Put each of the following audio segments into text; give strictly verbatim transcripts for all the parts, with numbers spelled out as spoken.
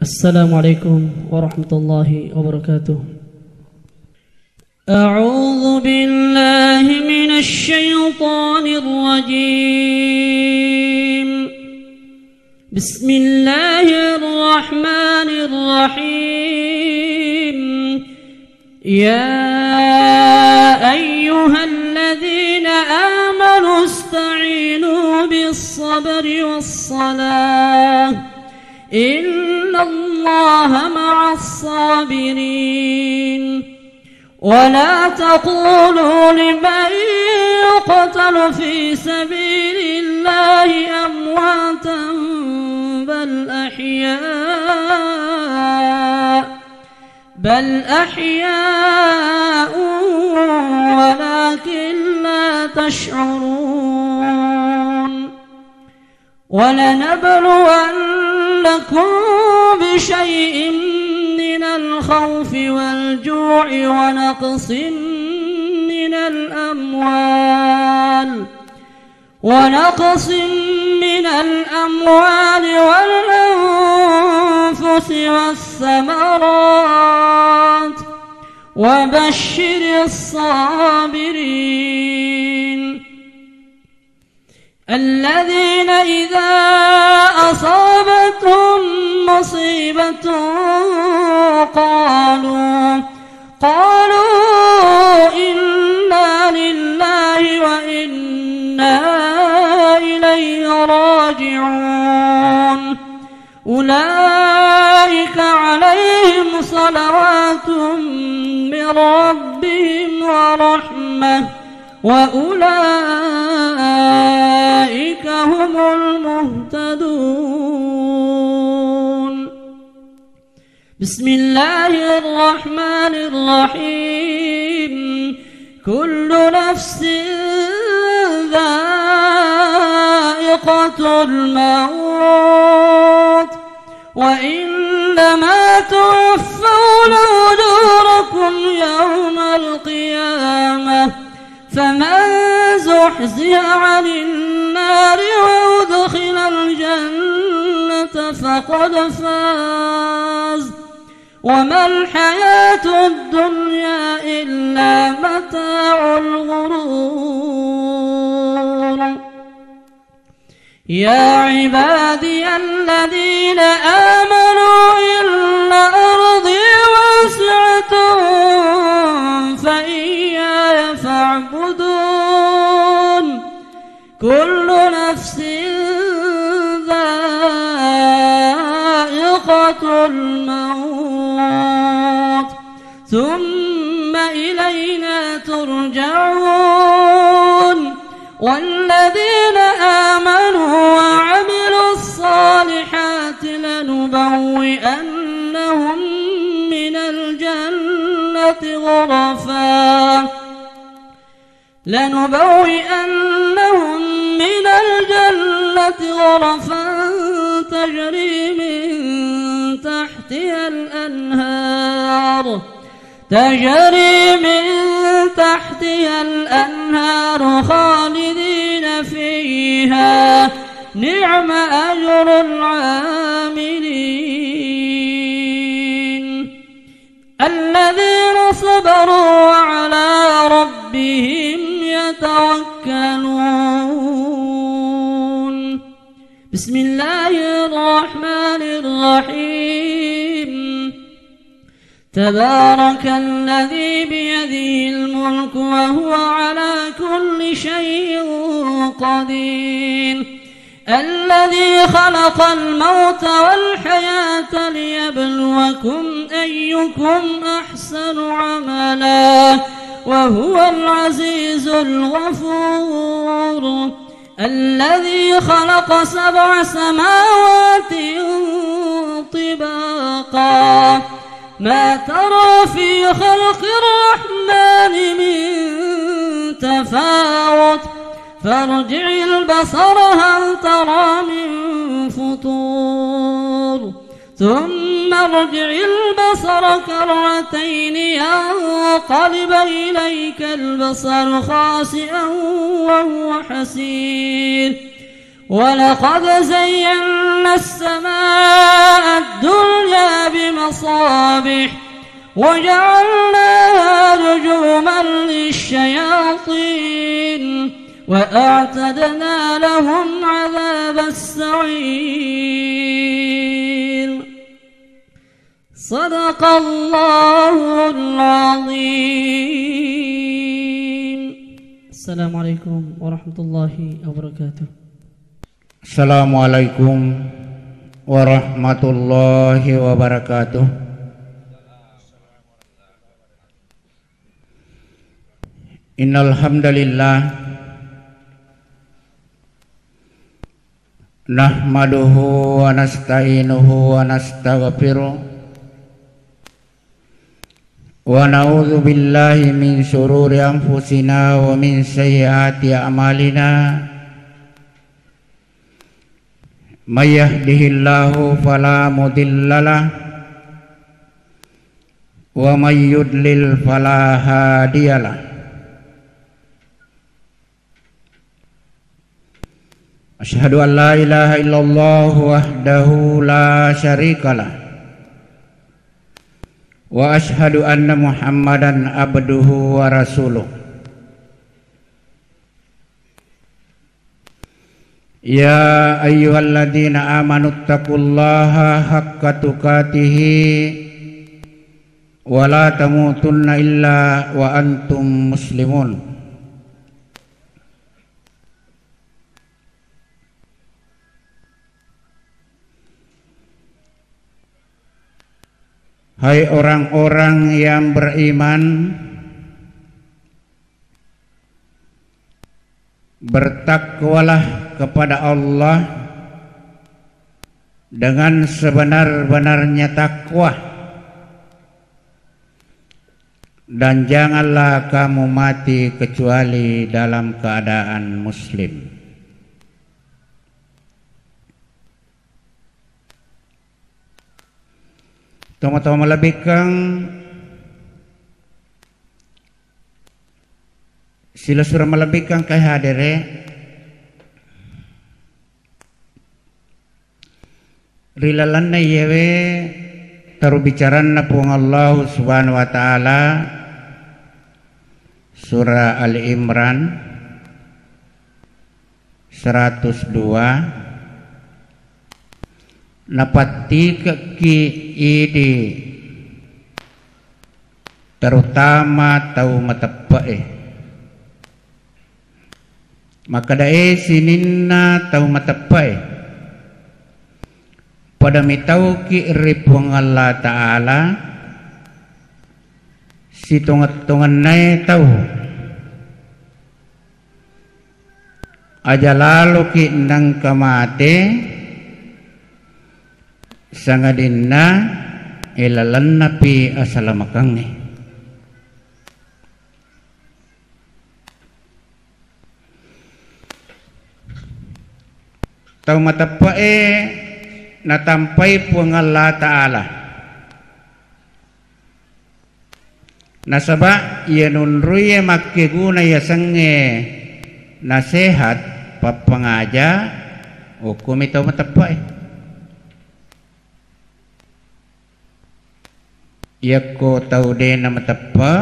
السلام عليكم ورحمة الله وبركاته. أعوذ بالله من الشيطان الرجيم. بسم الله الرحمن الرحيم. يا أيها الذين آمنوا استعينوا بالصبر والصلاة، إن الله مع الصابرين. ولا تقولوا لمن يقتل في سبيل الله أمواتا، بل أحياء، بل أحياء ولكن لا تشعرون. ولنبلونكم بشيء من الخوف والجوع ونقص من الأموال، ونقص من الأموال والأنفس والثمرات، وبشر الصابرين. الذين إذا أصابتهم مصيبة قالوا، قالوا إنا لله وإنا إليه راجعون. أولئك عليهم صلوات من ربهم ورحمة، وأولئك هم المهتدون. بسم الله الرحمن الرحيم. كل نفس ذائقة الموت، وإنما توفون أجوركم يوم القيامة، فمن زحزح عن النار وأدخل الجنة فقد فاز، وما الحياة الدنيا إلا متاع الغرور. يا عبادي الذين آمنوا إن أرضي واسعة فإياي فاعبدون. كل نفس ذائقة الموت، ثم إلينا ترجعون. والذين آمنوا وعملوا الصالحات لنبوئنهم من الجنة غرفا، لنبوئنهم من الجنة غرفا تجري من تحتها الأنهار، تجري من تحتها الأنهار خالدين فيها، نعم أجر العاملين. الذين صبروا وعلى ربهم يتوكلون. بسم الله الرحمن الرحيم. تبارك الذي بيده الملك وهو على كل شيء قدير. الذي خلق الموت والحياة ليبلوكم أيكم أحسن عملا وهو العزيز الغفور. الذي خلق سبع سماوات طباقا ما ترى في خلق الرحمن من تفاوت فارجع البصر هل ترى من فطور ثم ارجع البصر كرتين ينقلب إليك البصر خاسئا وهو حسير. ولقد زينا السماء الدنيا الصابح وجعلناها رجوما للشياطين وأعتدنا لهم عذاب السعير. صدق الله العظيم. السلام عليكم ورحمة الله وبركاته. Assalamualaikum warahmatullahi wabarakatuh. Innal hamdalillah, nahmaduhu wa nasta'inuhu wa nastaghfiruh, wa na'udzu billahi min syururi anfusina wa min sayyiati a'malina. May yahdihillahu fala mudhillalah, wa may yudlil fala hadiyalah. Asyhadu an la ilaha illallah wahdahu la syarikalah, wa asyhadu anna Muhammadan abduhu wa rasuluh. Ya ayyuhalladzina amanu taqullaha haqqa tuqatihi wa la tamutunna illa wa antum muslimun. Hai orang-orang yang beriman, bertakwalah kepada Allah dengan sebenar-benarnya takwa, dan janganlah kamu mati kecuali dalam keadaan muslim. Tomatoa malebbikkeng, silessureng malebbikkeng engkae hadere ri lalenna iyewe tarubicaranna Puang Allahu Subhanahu wa Ta'ala, Surah Ali Imran, seratus dua, napattikekki idi, terutama tau mateppe'e. Makkedae sininna tau mateppe'e, pada mitauki ri Puang Allah Ta'ala sitongeng-tongennae tau. Aja laloki nengka mate, sangadinna ilalennapi asalamakengnge. Tau mateppe'e natampai Puang Allah Ta'ala. Nasaba iya nunruie makkeguna yasengnge nasehat, pappangaja, okkomi tau mateppe'e. Iyakko tau de namateppe,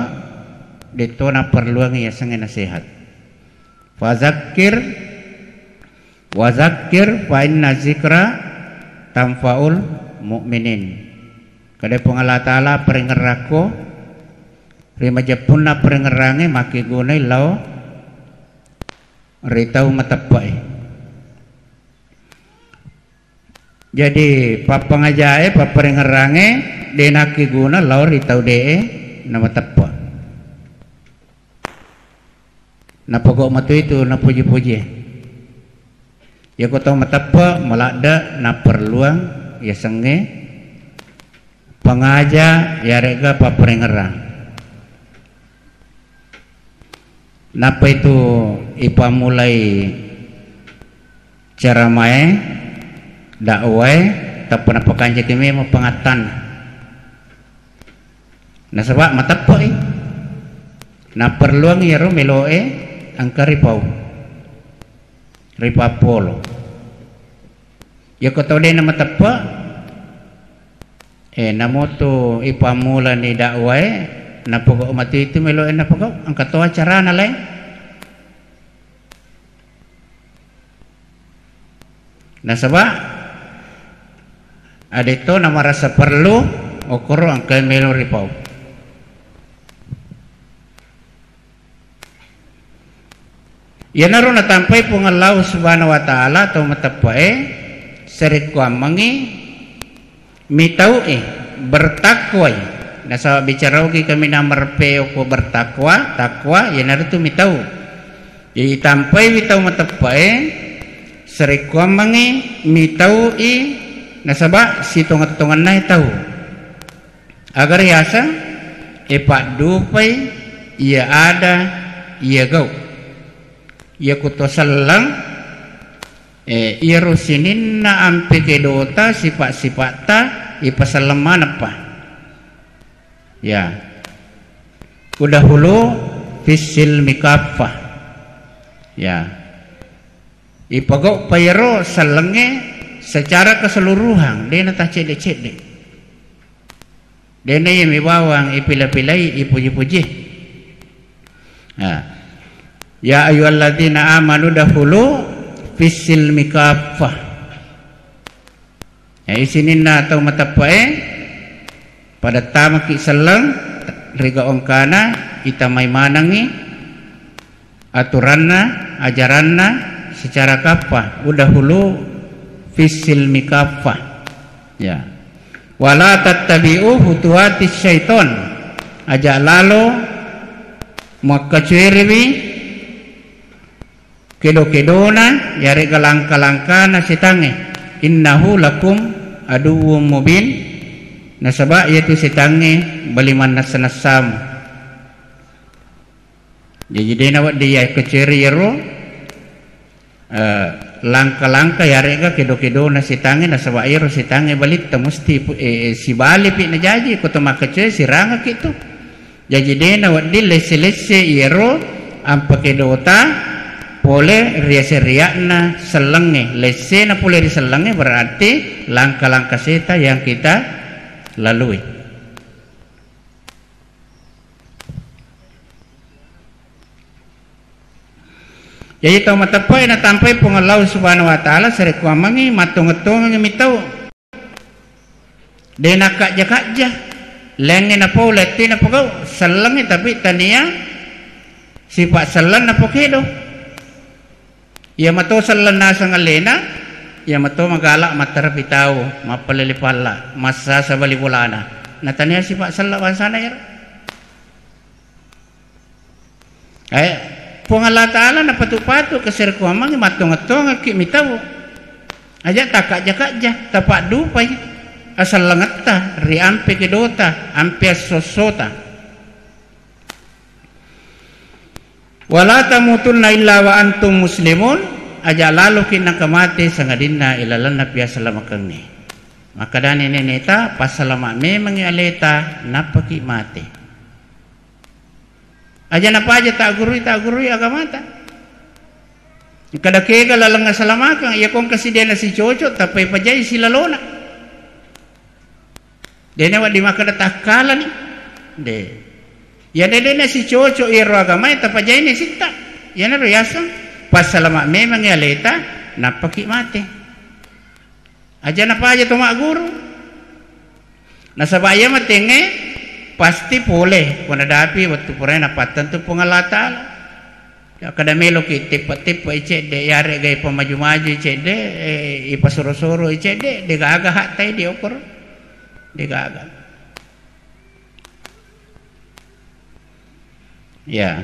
deto naperluang yasengnge nasehat. Fazakir, wazakir fa inna zikra tanfaul mu'minin. Kada Puang Allah Ta'ala, parengngerakko, ri majeppunna parengngerangnge makkegunai lao ri tau mateppe'e. Jadi, pappangajae, papparengngerangnge de nakkeguna lao ri tau de'e namateppe. Napogau matu itu napuji-puji. Yako tau mateppe maladde naperluang yasengnge pangaja yarega papparengngerang. Nappa itu ipammulai caramae, dakwae, tappa napakanjaki memang pangattanna. Nasaba mateppe'i. Naperluang iyaro melo'e engka ripau. Ripappolo. Yako tau de namateppe, Eh, namotu ipammulani dakwae, napogau matu itu meloe napogau, engka to acarana laing. Nasaba, ade to namarasa perlu, okoro engka melo ripau. Iyanaro natampai Puang Allahu Subhanahu wa Ta'ala tau mateppe'e, sarekkuammengngi mitau'i, bertakwai. Nasaba bicara ogi kaminang mareppe'e okko bertakwa, takwa, iyanaritu mitau. Jadi tampaiwi tau mateppe'e, sarekkuammengngi mitau'i, nasaba sitongeng-tongennae tau. Aga riaseng, e, paddupai iya ada, iya gau. Iya kuto selleng, e, iyaro sininna ampe kedota, sipa-sipatta, ipaselleng maneppa. Ya. Udahulu fissil mikaffa. Ya. Ipagau pa iyaro sellengnge secara keseluruhan, de' natacedde-cedde. De' na iya mi bawang ipila-pilai, ipuji-puji. Nah. Ya ayyuhalladzina amanu dakhulu fis silmi kaffah. Ya, isininna tau mateppe'e, pada tamaki selleng, riga ongkana, itamai manengngi aturanna, ajaranna secara kappa, udahulu fis silmi kappa. Ya. Wala tattabi'u khutuwatis syaiton. Aja lalo makkacueriwi kedo-kedona, yarega langka-langkana setangnge. Innahu lakum aduwwum mubin. Nasaba iyatu setangnge bali mannessa-nessamu. Jaji de' nawedding yakkacueri iyaro, eh, langka-langka yarega kedo-kedona setangnge, nasaba iyaro setangnge balitta musti pu-, eh, sibalipi najaji, ko to makkacueri sirangaki tu. Jaji de' nawedding lesse-lesse iyaro ampa kedota pole ri ase-, ria'na sellengnge. Lessena pole ri sellengnge berarti langka-langka seta yang kita lalui. Jaji tau mateppe'e natampai Puang Allahu Subhanahu wa Ta'ala, sarekkuammengngi mattongeng-tongengngi mitau. De' nakkajja-kajja. Laingnge napau, lettu napogau, sellengngi, tapi tania sipa selleng napokedo. Iya mato selleng naseng allena, iya mato magala mattarapi tau, mappalele palla, massasa bali bolana. Natania sipa selleng bangsana iyaro. Eh, Puang Allah Ta'ala napatu-patu kaserekuammengngi mattongeng-tongengki mitau. Aja takajja-kajja, tapaddupai asellengetta ri ampe kedota, ampe esso-essota. Wala tamutunna illa wa antum muslimun, aja laloki naka mate sangadinna ilalenna piasalamakengnge. Makkedani neneta, passalama memangngi aleta, nappaki mate. Aja napaja taggurui, taggurui agamata. Kada kega laleng asalamakeng, iya kongka sidena sicoco, tappai pajai silalona. Dena wedding makkeda takkalani. De. Iya de, dena sicoco iyaro agamae, tapajaini sitta. Iyanaro yaseng passalama memangngi aleta, nappaki mate. Aja napaja to magguru. Nasaba iya matengnge pasti pole, ko nadapi wettu purae napattentu Puang Allah Ta'ala. Ya, kada meloki teppa-teppa i cedde, yare'ga ipamaju-maju i cedde, eh, ipasoro-soro i cedde, degaga hatta i diokoro. Degaga. Ya.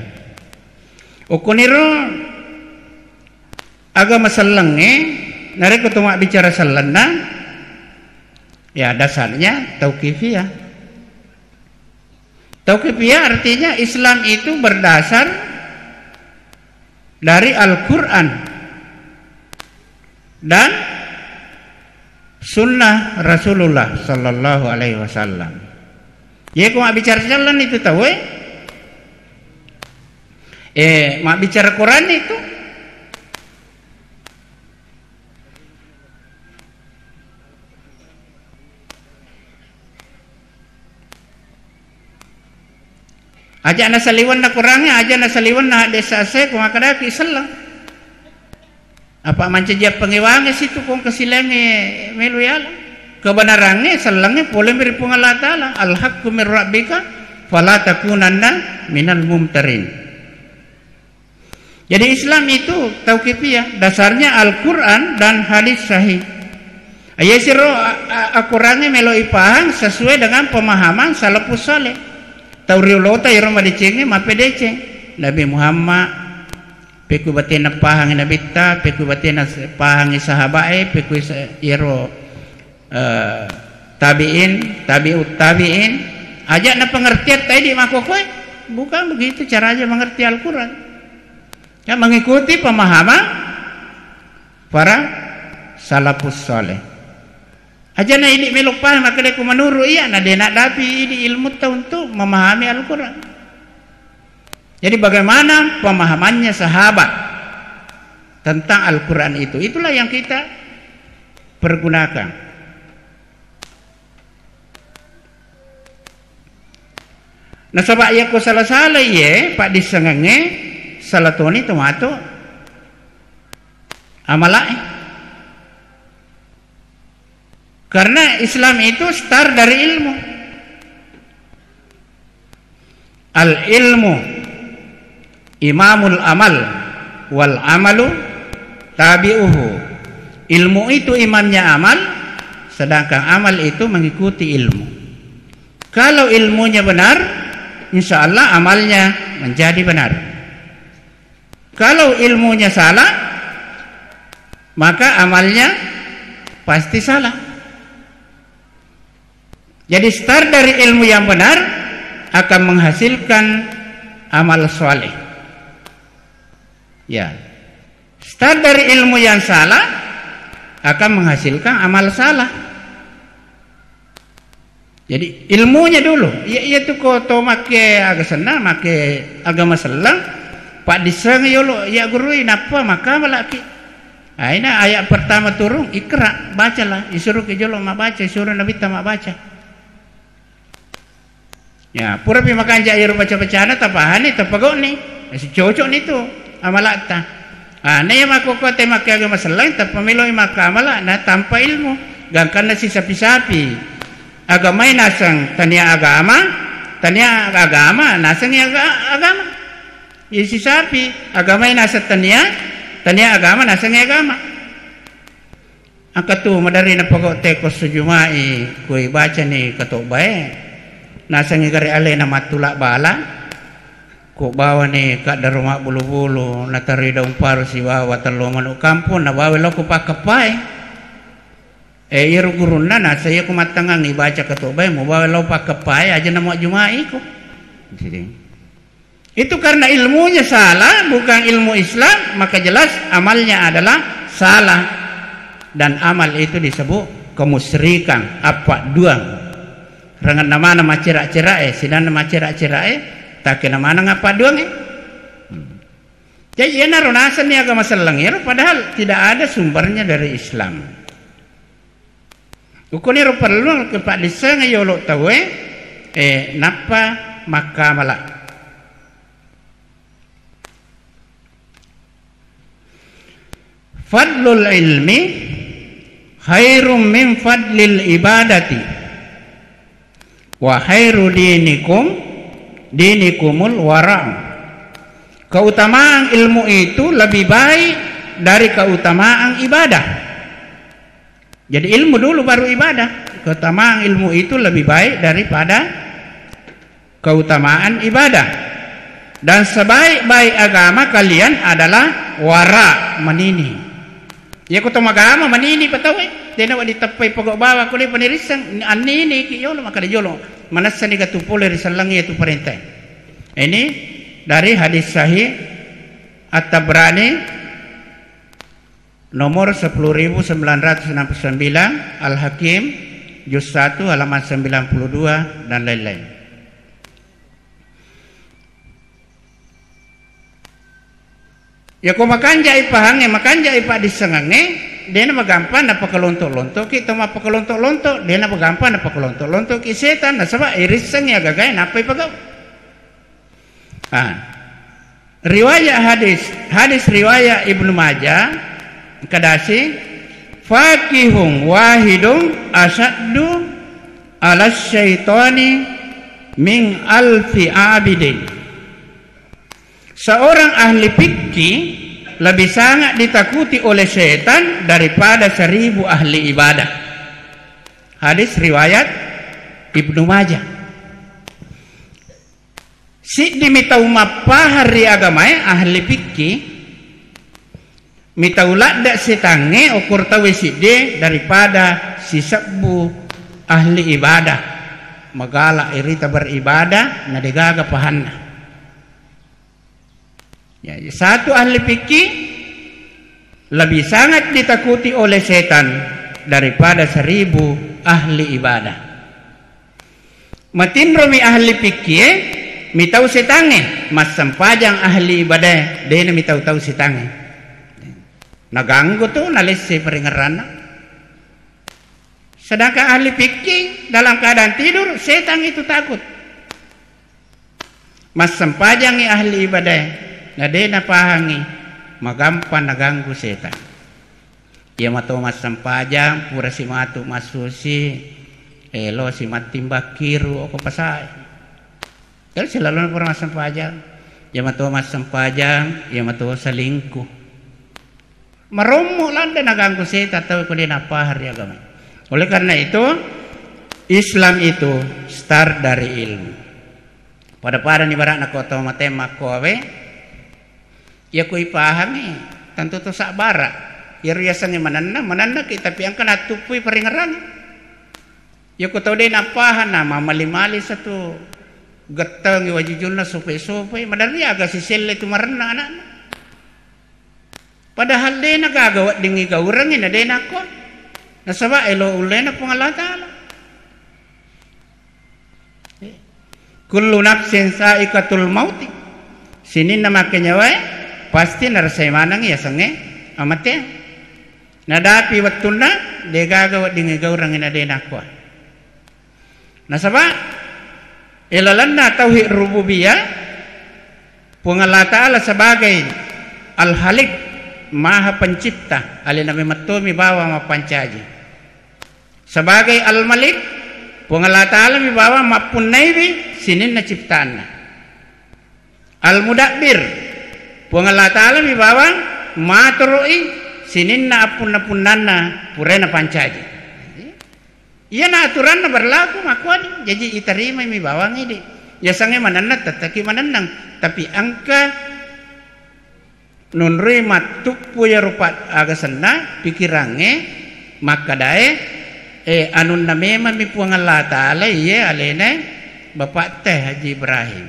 Okkoniro agama sellengnge, narekko to mabbicara sellenna, ya, dasarnya tauqifiyah. Tauqifiyah artinya Islam itu berdasar dari Al-Quran dan sunnah Rasulullah sallallahu alaihi wasallam. Iya, ko mabbicara selleng itu tau, eh? Eh, mabbicara Quran itu. Aja nasaliwenna Qurangnge, aja nasaliwenna hadis sahih, ko makkadaki selleng. Apa mancaji appangewangnge situ kong kasilengnge melo yala. Kebenarangnge sellengnge pole ri Puang Allah Ta'ala. Al-haqqu min rabbika fala takunanna minal mumtarin. Jadi Islam itu tauqifiyah, dasarnya Al-Quran dan hadis sahih. Iya siro a-, a-, Al-Qurangnge melo ipahang sesuai dengan pemahaman salafus saleh. Tau riolota iro madecengnge mappedeceng. Nabi Muhammad, pekui batena pahangi nabitta, pekui batena pahangi sahabae, pekui sa-, iyaro, eh, tabi'in, tabi'ut tabi'in. Aja na pengertian tadi makkokkoe. Bukan begitu caranya mengerti Al-Quran. Ya, mengikuti pemahaman para salafus saleh. Aja na idi melo pahang, makkeda ku menurut iya, na de naddapi idi ilmutta untuk memahami Al-Quran. Jadi bagaimana pemahamannya sahabat tentang Al-Quran itu? Itulah yang kita pergunakan. Nasaba iyako sala-sala iye paddissengengnge, sala toni tomatu amalae. Karena Islam itu start dari ilmu. Al-ilmu imamul amal, wal amalu tabi'uhu. Ilmu itu imamnya amal, sedangkan amal itu mengikuti ilmu. Kalau ilmunya benar, insya Allah amalnya menjadi benar. Kalau ilmunya salah, maka amalnya pasti salah. Jadi start dari ilmu yang benar akan menghasilkan amal soleh. Ya. Start dari ilmu yang salah akan menghasilkan amal salah. Jadi ilmunya dulu. Iya, iya tu ko to make aga senna, make agama sellang, paddisseng yolo iya gurui nappa maka malaki. Aina ayat pertama turun, ikra, bacalah, isuruh ke jolo mabaca, isuruh nabitta mabaca. Ya, purapi makanja iyaro baca-bacana tapahani, tapagau'ni. Masih cocok ni tu amalatta. Ah, na iya makkokkoe te makke agama sellang, tappa meloi makkamala na tanpa ilmu. Gangkanna sisapi-sapi. Agamai naseng tania agama, tania agama nasengi aga-, agama. Iya sisapi, agamai naseng tania, tania agama nasengi agama. Engka tu maderri napogau teko sujumai, kui bacani katobbae. Nasengngi gare alena mattula bala, ku bawani kaddaro mabbulu-bulu, nataroi daung paru sibawa tello manu kampong, nabawa lao ku pakkappae. E, iyaro gurunna naseng iya ku mattangangngi baca katobbae, mubawa lao pakkappae, aja na muajjumai ku. Jadi, itu karena ilmunya salah, bukan ilmu Islam, maka jelas amalnya adalah salah. Dan amal itu disebut kemusyrikan, appadduang. Rangenna mana macera-cerae, sidanna macera-cerae, takena maneng appadduangnge. Hmm. Jadi, iyanaro nasenni agama selleng iyaro, padahal tidak ada sumbernya dari Islam. Ukuniro perlu kepaddisseng yolo tauwe, eh, nappa makkamala. Fadlul ilmi khairum min fadlil ibadati. Wa khairu dinikum, dinikumul wara'u. Keutamaan ilmu itu lebih baik dari keutamaan ibadah. Jadi ilmu dulu baru ibadah. Keutamaan ilmu itu lebih baik daripada keutamaan ibadah. Dan sebaik-baik agama kalian adalah wara, manini. Iya ko to magama manini patawe, dena wadi teppai pogok bawa ko de panirisseng, annini ki yolo, makkada jolo. Manessani gatu pole ri sellengnge tu parentae. Ini dari hadis sahih At-Tabrani nomor sepuluh ribu sembilan ratus enam puluh sembilan, Al-Hakim juz satu halaman sembilan puluh dua, dan lain-lain. Yako makanjai pahangnge, makanjai paddissengengnge, dena magampang napakalonto-lontoki to mapakalonto-lonto, dena magampang napakalonto-lontoki setan, nasaba irissengngi agagae nappai pagau. Ah. Riwayat hadis, hadis riwayat Ibnu Majah, kedasi, "Fakihun wahidun asyaddu ala syaitani min alfi abidin." Seorang ahli fikih lebih sangat ditakuti oleh setan daripada seribu ahli ibadah. Hadis riwayat Ibnu Majah. Siddi mitau mappahang ri agamae ahli fikih, mitau ladde setangnge okor tauwe siddi daripada sisebbu ahli ibadah. Magala irita beribadah na degaga pahanna. Ya, satu ahli fikih lebih sangat ditakuti oleh setan daripada seribu ahli ibadah. Matinromi ahli fikkie, mitau setangnge, massempajang ahli ibadae, dena mitau-tau setangnge. Naganggu tu, nalesse paringerranna. Sedangkan ahli fikih dalam keadaan tidur, setan itu takut. Massempajangngi ahli ibadae, na de napahangngi, magampang naganggu setan. Iya mato massempajang, pura simatu massusi, elo simattimbang kiru oko pasae. Kan silalona pura massempajang. Iya mato massempajang, iya mato selingkuh. Marommo ladde naganggu setan tau ko de napahang ri agama. Oleh karena itu, Islam itu start dari ilmu. Pada-pada ni barakna ko tau mate makkowe, iya ko ipahangi, tentu to sabbara. Iya riasengnge manenna, manenna ki, tapi engka nattuppui paringerang. Iya ko tau de napahang na mamali-mali satu gettengi wajujunna sope-sope, maderri aga siselle tu marenna anakna. Padahal de nagaga wedding igaurengngi na de nakko. Nasaba elo ullena Puang Allah Ta'ala. Kullu nafsin sa'iqatul mauti. Sininna makkenyawae pasti narasai maneng yasengnge amateang. Nadapi wettunna degaga wedding igaurengngi na de nakko. Nasaba ilalenna tauhid rububiyah, Puang Allah Ta'ala sebagai Al-Khaliq, Maha Pencipta, alena memettomi bawang mappancaji. Sebagai Al-Malik, Puang Allah Ta'ala mi bawang mappunnaiwi sininna ciptaanna. Al-Mudabbir, Puang Allah Ta'ala mi bawang maturu'i sininna appunna-punnanna purae napancaji. Iyana aturanna berlaku makkuani, jaji itarimai mi bawang idi. Yasengnge manennang, tetteki manennang. Tapi engka nunrui mattuppu iyaro pa-, aga senna pikirangnge makkedae, eh, anunna memammi Puang Allah Ta'ala iye alena Bapatta Haji Ibrahim.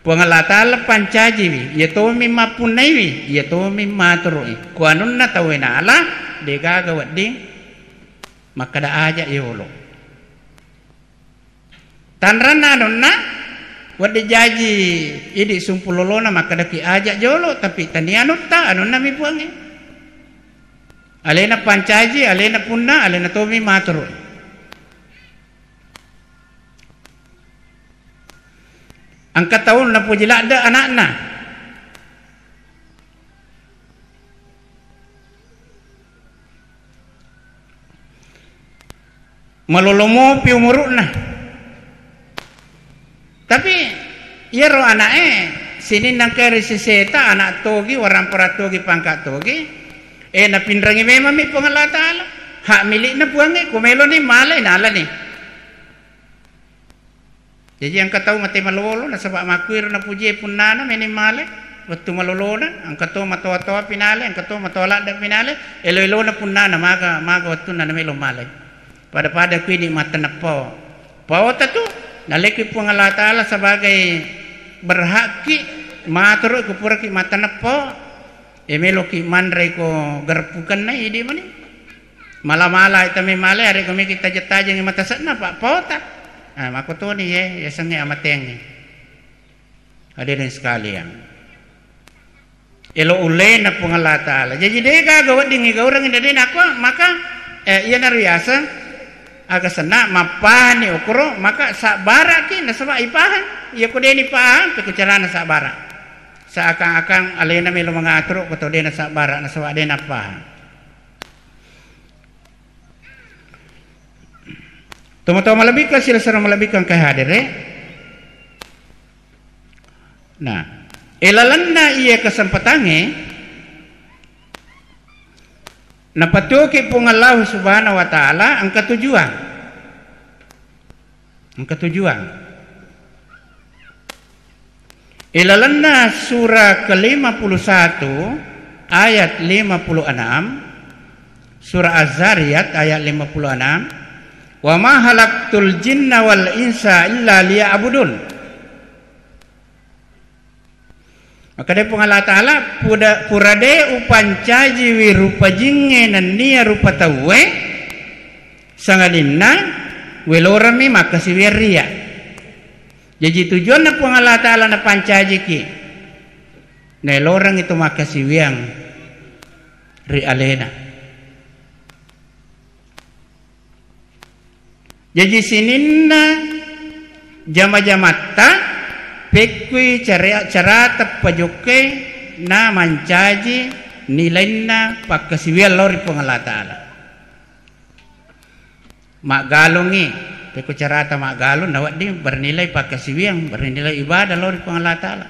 Puang Allah Ta'ala pancajiwi, iya tomi mappunnaiwi, iya tomi maturu'i. Ku anunna tauwe nala, degaga wedding makkeda aja yolo. Tanranna anunna, wedding jaji idi sumpulolona makkedaki aja jolo, tapi tania anutta, anunna mi Puangnge. Alena pancaji, alena punna, alena tomi maturu'i. Engka tau napoji ladde anakna. Malolo mopi umuru'na. Tapi iyaro ana'e sininna engka ri seseta, ana' togi, warampara togi, pangka' togi, eh, napinrangi memammi Puang Allah Ta'ala. Hak milikna Puangnge, ko meloni malai, nalani. Jaji engka tau mate malolo nasaba makkuiro napujie punnana meni male wettu malolona, engka to matoa-toa pinale, engka to matoa ladde pinale, elo-elona punnana maga, maga wettunna namelo male. Pada-pada kuidi mattenna pao. Paota tu naleki Puang Allah Ta'ala sebagai berhakki maturu kupuraki mattenna pao. E meloki manre ko gerpukenna idi mani. Mala-mala ita memale, are ko meki tajeng-tajengi matase'na, pa paota. Ah, makkotoni ye, yasengnge amatengnge. Hadirin sekalian. Elo ullena Puang Allah Ta'ala. Jaji degaga weddingngi gaurengngi na de nakko, maka, eh, iyanaro yaseng Aga senna mappahani okoro, maka sabbaraki nasaba ipahang. Iya ko deni pahang, pekko carana sabbara. Seakan-akan alena melo mengatur ko to dena sabbara, nasaba dena pahang. Tomatoa malebbikan, silessureng malebbikan engka hadere. Nah, ilalenna iya kesempatangnge, napatuoki Puang Allahu Subhanahu wa Ta'ala engka tujuan. Engka tujuan. Ilalenna surah kelima puluh satu ayat lima puluh enam, surah Az-Zariyat ayat lima puluh enam, "Wa ma khalaqtul jinna wal insa illa liya'budun." Makkeda Puang Allah Ta'ala, "Puda-, pura de upancajiwi rupa jingnge nennia rupa tauwe, sangadinna welorami makkasiwiang ria." Jaji tujuanna Puang Allah Ta'ala napancajiki, naelorengngi to makkasiwiang ri alena. Jaji sininna jama-jamatta pekkui cara-, carata pajokkai na mancaji nilainna pakkasiwiang lao ri Puang Allah Ta'ala. Maggalungngi, pekko carata maggalung, nawedding bernilai pakkasiwiang, bernilai ibadah lao ri Puang Allah Ta'ala.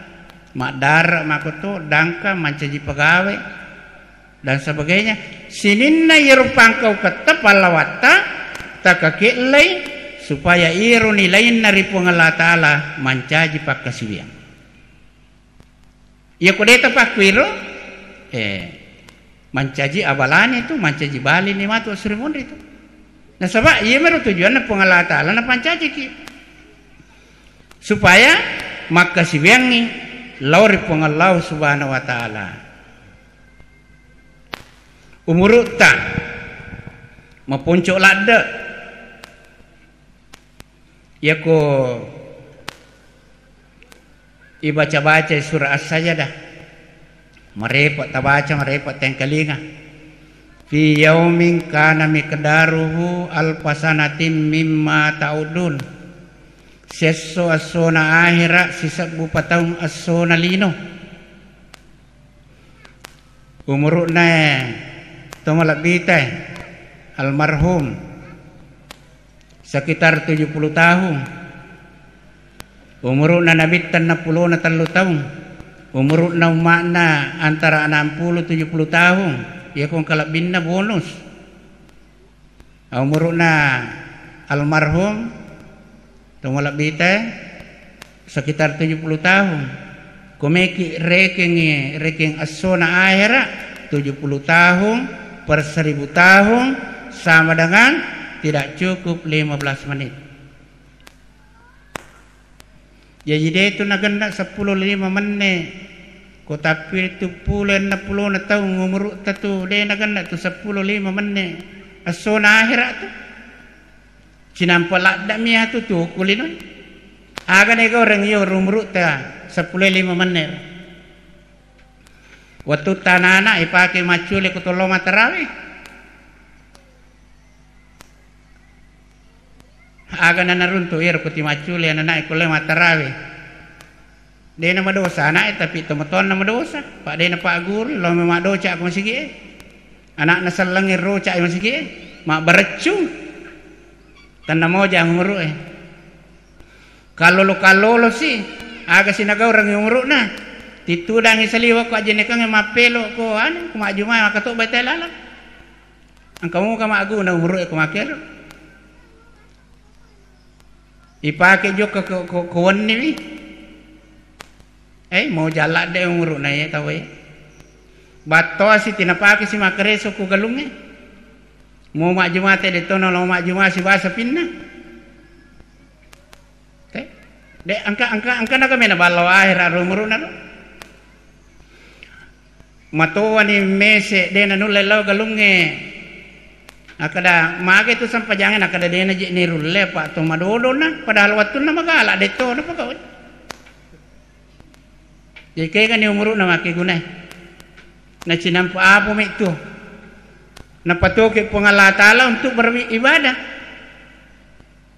Maddara makoto, dangka, mancaji pegawai, dan sebagainya. Sininna iyaro pangkauketta pallawatta takake'lai supaya iyaro nilainna ri Puang Allah Ta'ala mancaji pakkasiwiang. Iya ko de tapakkuiro, eh, mancaji abalani tu, mancaji balini matu assuri monri tu. Nasaba iya mero tujuanna Puang Allah Ta'ala napancajiki. Supaya makkasiwiangngi lao ri Puang Allah Subhanahu wa Ta'ala. Umurutta maponco ladde. Yako ibaca-baca surah As-Sajdah, marepa tabaca, marepa tengkalinga. Fi yaumin kana miqdaruhu alfasanatin mimma ta'udun. Sesso assona ahera sisebbu pataung assona lino. Umuru'na to malebbita almarhum sekitar tujuh puluh tahun. Umuru'na nabitta enneng pulona tellu taung. Umuru'na umma'na antara enam puluh tujuh puluh tahun. Iya ko engka lebbinna bonus. Umuru'na almarhum to malebbita sekitar tujuh puluh tahun. Komeki rekengngi, rekeng essona ahera, tujuh puluh tahun per seribu tahun sama dengan tidak cukup lima belas menit. Jaji, de tu nagenna seppulo lima menne. Ko tappi tu pule enneng pulona taung umuru'ta tu, de nagenna tu seppulo lima menne. Essona ahera tu. Cinampa laddami atu tu kulinoi. Aga ne gaureng iyo umuru'ta seppulo lima menne. Wettu tana-ana ipake maccule ko tollo matarawe. Aga nanaruntu iyaro ko timaccule ananae kulle matarawe. De na madosa ana'e, tapi tomatoanna madosa. Pa de na pagguru, lo me maddoca ko masigie. Ana'na sellengnge roca masigie. Mabbareccung. Tanna moja umuru'e. Kallolo-kallolo si, aga si nagaurengngi umuru'na. Tittudangngi saliwa ko ajjenekengnge mappelo ko anu, ko majjuma maka to bete lalang. Engka muka magguna umuru'e ko makkero. Ipake jokka ko, ko, ko wenniwi. Eh, mau jalla de umuru'na ye tau e. Battoa si tinapake si makkareso ko galungnge. Mau majjuma te de tona lo majjuma si basa pinna. Te? De, engka, engka, engka naga mena ballo ahera ro umuru'na ro. Matowani mese de nanulle lao galungnge. Akkada, mage tu sempajangnge, nakkada de naji nirulle, apa to madodona, padahal wettunna magala de to napagawe. Jadi kegani umuru'na makkegunae. Nacinampa apa mi tu? Napatoke Puang Allah Ta'ala untuk beribadah.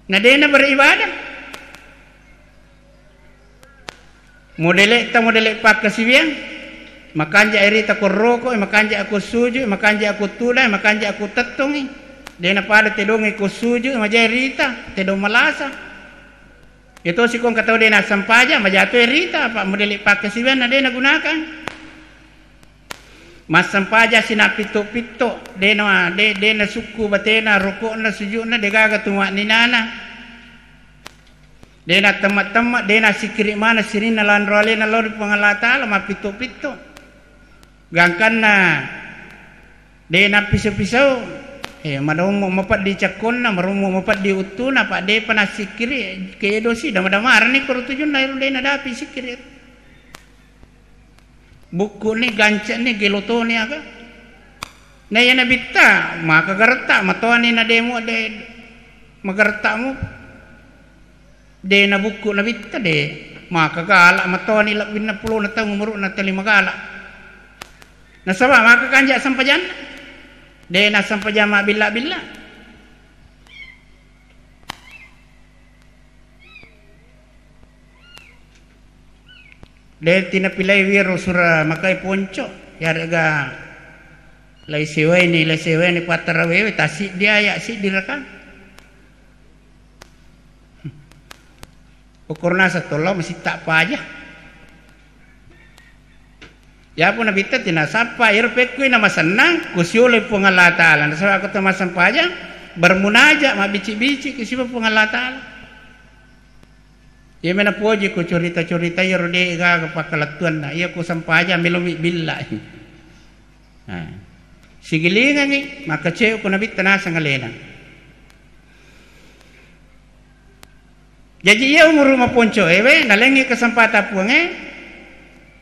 Na dena beribadah. Modele'ta modele' pakkasiwiang, makanja' irita ko roko', makanja' ko suju', makanja' ko tudang, makanja' ko tettongngi. Dena pada tedongngi ko suju', maja irita, tedong malasa. Iyatosi ko engka tau de' nassempajang, maja to irita, apa' modele' pakkasiwiang na de' nagunakang. Massempajang sina pitto-pitto, de' na, de', de' nasukku batena, roko'na, suju'na, de' gaga tumaninana. De' nattemme'-temme', de' nassikkiri' maneng sininna lanro alena lao ri Puang Allah Taala, mappitto-pitto. Gangkanna de' nappiso-pisau, eh, marommo mapeddi cakkonna, marommo mapeddi uttuna, apa' de'pa nassikkiri', kedosi, dama-damarani koro tujunna ero de' nadapi sikkiri'. Bukku'ni, gance'ni, gelotoni aga. Na iya nabitta, maka garetta', matoani na de' mu, de' magaretta' mu. De' nabukku nabitta de', maka gala' matoani lebbinna pulona taung umuru'na tali magala'. Nasaba' maka kanja' sempajanna. De' nassempajang mabbilla-billa. De' tinapilai wiro sura makai ponco', yarega lai sewaini, lai sewaini pattarawewe, tassiddi aya', siddi rakang. Ukurna satolla masitta paja. Yapo nabitta tinasappa, iyaro pekkui namasennang, kusioloi Puang Allah Taala. Nasaba' ko to massempajang, bermunajat, mabbici-bici, kusiba Puang Allah Taala. Iya mena poji ko curita-curita iyaro de' gaga pakkalettuanna. Iya ko sempajang melomi billa. Nah, sigilingangi, makkace'u ko nabitta naseng alena. Jaji iya umuru maponco'ewe, nalengngi kesempatan Puangnge,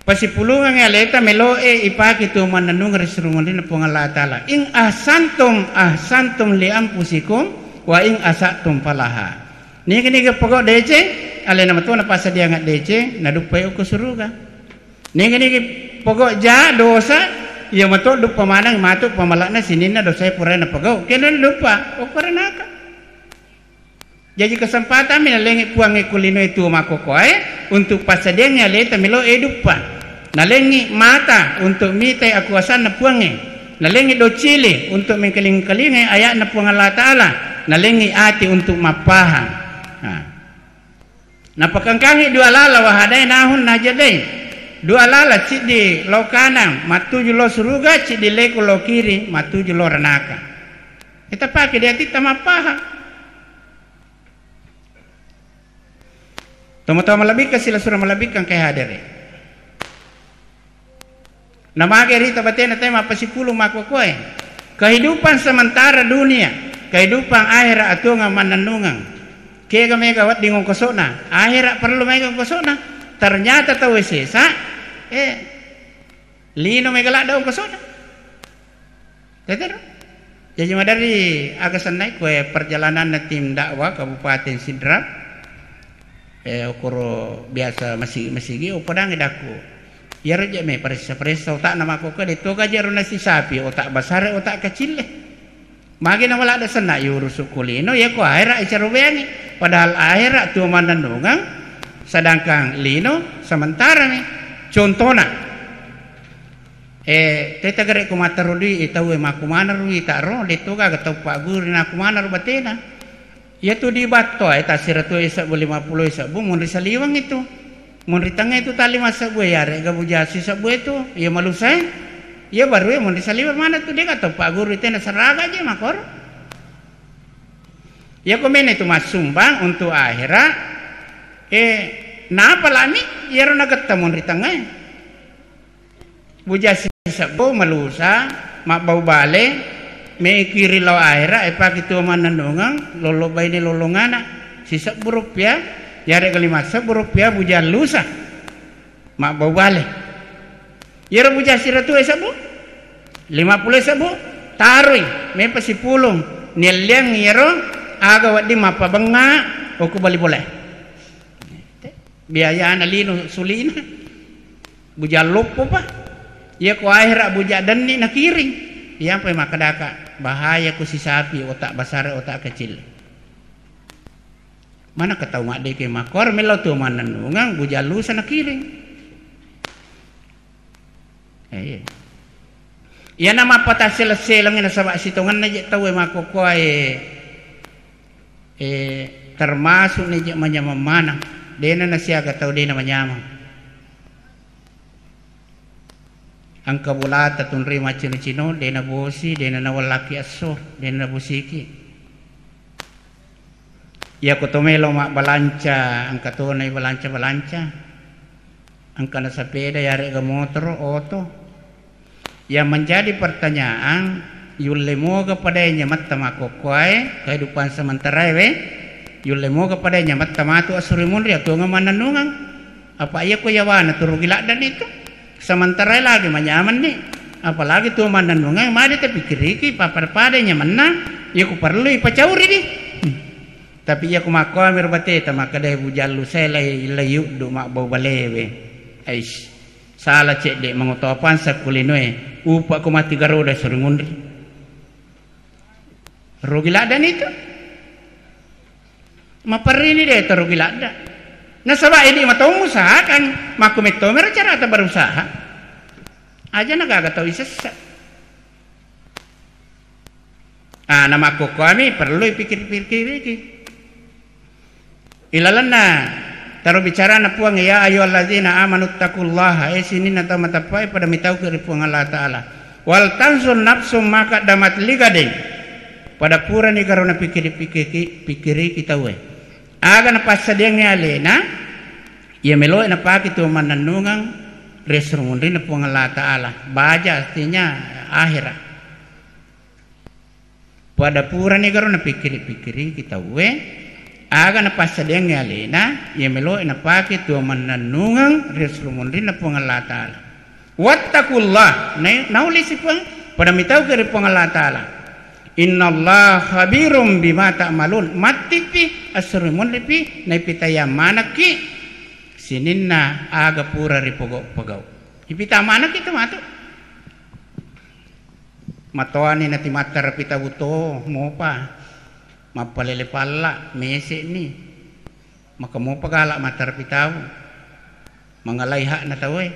pasipulungengngi aleta melo'e ipake tu mannennungeng ri surungalinna Puang Allah Taala. In ahsantum, ahsantum li anfusikum, wa in asa'tum falaha. Niga-niga pogau' deceng, alena mato napassadiangeng deceng, naduppai okko suruga. Niga-niga pogau' ja dosa, iya mato duppa maneng matu pamala'na sininna dosae purae napogau'. Kena duppa, okko ranaka. Jaji kesempatan mi nalengngi Puangnge ko linoe tuo makkokkoe untuk passadiangngi aleta melo'e duppa. Nalengngi mata untuk mitai akuasanna Puangnge. Nalengngi doccili untuk mengkaling-kalingai aya'na Puang Allah Taala. Nalengngi ati untuk mappahang. Nah. Napakengkangngi dua lala wahadai nahun najadai. Dua lala, ciddi lao kanang, mattuju lao suruga, ciddi leko lao kiri, mattuju lao ranaka. Ita pake di atitta mappahang. Tomatoa malebbikkang, silessureng malebbikkang engkae hadere. Namage rita batena tau e mappasipulung makkokkoe. Kehidupan sementara dunia, kehidupan akhirat atuongeng mannennungeng. Kega mega wedding ongkoso'na, akhirat perlu mega ongkoso'na. Ternyata tauwe sesa, eh, lino mega ladde ongkoso'na. Tetero. Jaji maderri aga sennai koe perjalananna tim dakwah Kabupaten Sidrap. Eh, okoro biasa masigi-masigi, oh, podangi dakku. Iyaro je me paressa-paressa otakna makkokkoe, de to gaji ero nasisapi otak basara, otak kecil e. Magi na maladde senna, yurusu ku lino, iya ko akhirat icarobeangi. Padahal akhirat tuo mannennungeng, sedangkan lino sementara mi. Contona, Eh, teta gere ko mattaro dui, eh, tau e makkumanaro dui ta'ro, de to gaga tau pagguru ri nakkumanaro batena. Iyatu di battoa e tassiratu e sebbu, lima puluh e sebbu, munri saliweng itu. Munri tengnga itu tali massebbu e, yarega buja sisebbu itu, iya malusa e. Iya baru e munri saliweng mana tu, de gaga tau pagguru tena seraga je makoro. Iya ko mena itu massumbang untuk akhirat, eh, napalami iyaro nagetta munri tengnga e. Buja sisebbu malusa, mabbau bale, mekiri lao ahera, epaki tuo mannennungeng, lollo baine lollongana, sisebbu rupiah, yarega lima sebbu rupiah buja lusa, mabbau bale. Iyaro buja siratu e sebbu, lima puluh sebbu, taroi, mepa sipulung, nielliang iyaro aga wedding mappabengnga okko bali bola e. Biayana lino sulina. Buja loppo pa. Iya ko ahera buja denni nakiring. Iyapa makkadaka, bahaya ko sisapi otak basara otak kecil. Manakka tau maddeke makkoro mellau tu mannennungeng, bujallusa nakiring. Eh, iya. Iyana mappatassele-selengngi nasaba sitongenna je tauwe makkokkoe, eh, termasuk ni je manyameng maneng. Dena nasiaga tau dena manyameng. Engka bolata tunri maccino-cino, dena bosi, dena nawallaki esso, dena nabosiki. Iyako to melo mabbalanca, engka tona ibalanca-balanca. Engkana sepeda, yarega motoro, oto. Yang menjadi pertanyaan, yulle moga padae nyametta makkokkoae, kehidupan sementarae we, yulle moga padae nyametta matu assuroi munri, atuongeng mannennungeng. Apa iya ko yawana tu rugi ladde ni tu. Sementara lagi manyamenni, apalagi tuo mannennungeng, magi tapikkiriki, pappada-pada nyamenna, iya ku parellui pacauri di. Hmm. Tapi iya ku makkoami ro bateta, makkeda bujallu sae lai, lai yuddu mabbau balewe. Aish, sala cedde mangoto apansa ku linoe, upa ko mati garoda suri munri. Rugi ladda ni tu. Maperrini de to rugi ladda. Nasaba idi matau musahakan, makku mettomero carata berusaha. Aja na gaga tau isessa. Ah, na makkokkoami perlu ipikir-pikiriki. Ilalenna taro bicarana Puang, "Ya ayyuhalladzina amanu taqullaha," eh, sininna tau matappae, pada mitauki ri Puang Allah Ta'ala. "Wal tanzur nafsum ma qaddamat ligadin." Pada purani garo napikkiri-pikkiriki, pikkiriki tauwe. Aga napassadiangngi alena, iya meloe napake tuo mannennungeng ri esso ri munrinna Puang Allah Ta'ala. Baja artinya akhirat. Pada purani garo napikkiri-pikkiriki tauwe, aga napassadiangngi alena, iya meloe napake tuo mannennungeng ri esso ri munrinna Puang Allah Ta'ala. Wattaqullah, na-, naulisi Puang, pada mitauki ri Puang Allah Ta'ala. Innallaha khabirum bima ta'malun. Mattipi, assuroi munripi, naipitayang manekki sininna aga pura ripogau-pogau. Ipitang manekki tu matu. Matoani natimattarapi tau to, mopa. Mappalele palla, mese'ni. Maka mopa gala mattarapi tau. Mangalai hakna tauwe.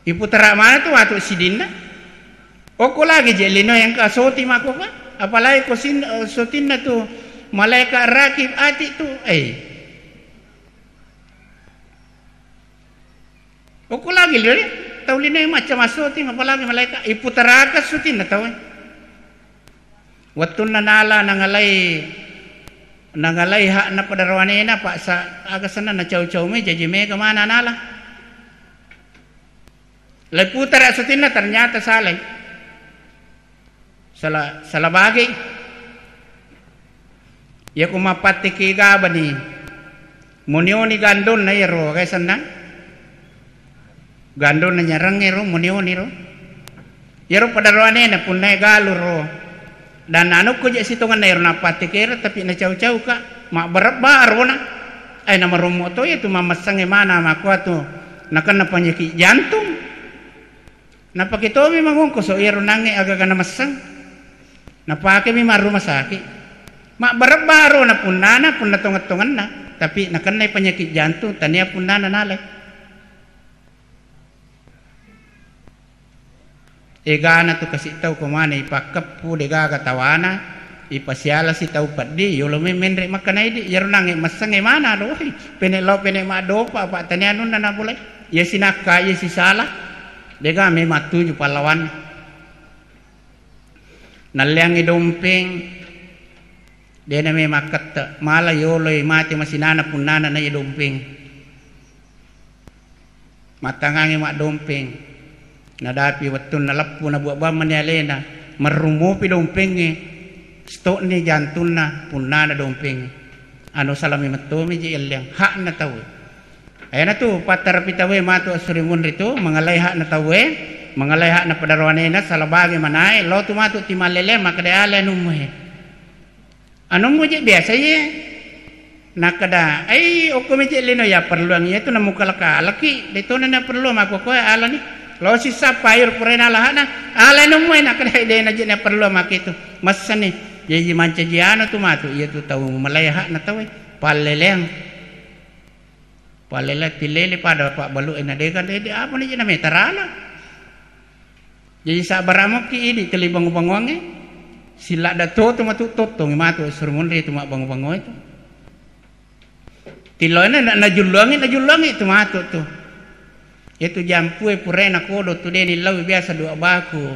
Iputara mana tu watu sidinna? Okko lagi je lino yang ka soti mako ka? Apalagi ko sin-, eh, sotinna tu malaikat rakib ati tu. Eh. Okko lagi lino, tau lino yang macam soting, apalagi malaikat. Iputaraka sotinna tau. Wettunna nala nangalai, nangalai hakna pada roanena, paksa aga senna nacau-cau me, jaji mega mana nala. Lai putara sutinna, ternyata salai. Sala, sala bagi. Iya ku mappattiki gabani. Monioni gandonna iyaro, aga senna? Gandonna nyarengngero, monioni ro. Iyaro pada roanena punnae galu ro. Dan anukku je sitongenna ero nappattekero, tapi nacau-cauka. Mabbarebba arona. Ai namarommo to iya tu mamessangnge mana makkuatu nakenna penyakit jantung. Napake tomi mangongkoso iyaro nangnge agaga namessang. Napakemi marruma sakit. Mabbarebba arona punnana, punna tongeng-tongenna. Tapi nakennai penyakit jantung, tania punnana nalai. Egana tu kasi tau ko maneng ipakkeppu, degaga tawana, ipasialasi tau peddi, yolo me menre makkanaidi, iyaro nangnge messengnge mana do, pene lao pene maddopa, apa tania anunna napolai. Iya sinakka, iya sisala, dega me mattuju pallawanna. Nalleangngi dompeng, dena me makkette, mala yoloi mate masinana punnana na iya dompeng. Mattangangngi maddompeng. Nadapi wettunna leppu nabuabang mani alena, merrummupi dompengnge, stokni jantunna punnana dompengnge. Anu salami mettomi je elleang, hakna tauwe. Ayanatu pattarapi tauwe matu assuri munri tu, mangalai hakna tauwe, mangalai hakna pada roanena, salabage manae, lo tu matu timallele, makkeda ale anummu he. Anummu je biasa ye. Nakkeda, "Ai, okko mece lino ya perluang iya tu namukala-kalaki, de tona na perlu makkokoe alani." Lo sissa payur purena lahana, ala anummu e nakkeda, "Ai, de na je na perlu makitu." Massani, jaji mancaji anu tu matu, iya tu tau malai hakna tauwe. palleleang. Palleleang tillele pada pabbalu e na dega dede apa ni jena metarala. Jadi sabbara'moki idi tuli bangu-banguangnge, silladda to tu matu tottongi matu suru munri tu mabbangu-bangu itu. Tilloina na-, najulluangi, najulluangi tu matu tu. Itu jampue purae nakodo tu de nillaui biasa dua baku.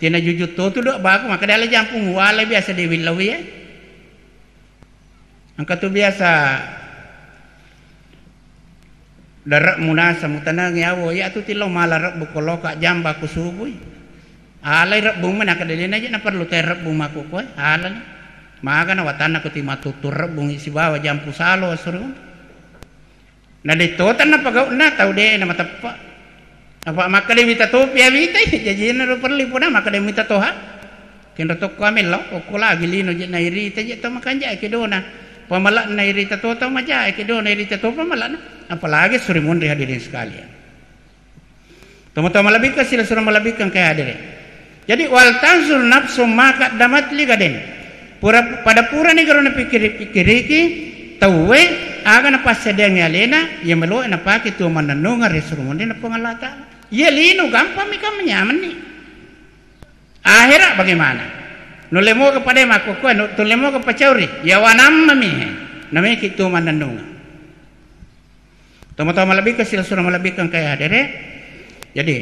Tina juju to tu dua baku, maka de ala jampu muwala biasa de willaui e. Engka tu biasa dare'mu nasa mutanangi awo, iya tu tillau mala rebbu ko loka jamba ku subui. Alai rebbung mena kada dena je na perlu te rebbung maku koe, alani. Magana watanna ko ti matuttu rebbung sibawa jampu salo asuru. Na de to tanna pagau'na tau de na mateppa. Apa makkeda mita topi awita, jajina ro perli puna makkeda mita toha. Kenro tokko amellau, okko lagi lino je nairita je to makanja e kedona. Pamala'na irita to tau maja e kedona irita to pamala'na. Apalagi suri munri hadirin sekalian. Tomatoa malebbikan sila sura malebbikan ke hadere. Jadi wal tanzur nafsum ma qaddamat li gadin. Pura, pada purani garo napikkiri-pikkiriki tauwe aga napassadiangi alena, iya meloe napake tuo mannennungeng ri suru munrinna Puang Allah Ta'ala. Iya lino gampang mi kan, nyamenni. Ahera bagaimana? Nulle moga pada makkukue, nu-, tulle moga pacauri, yawa nammami he. Nameki tuo mannennungeng. Tomatoa malebbikan sila sura malebbikan ke hadere. Jadi,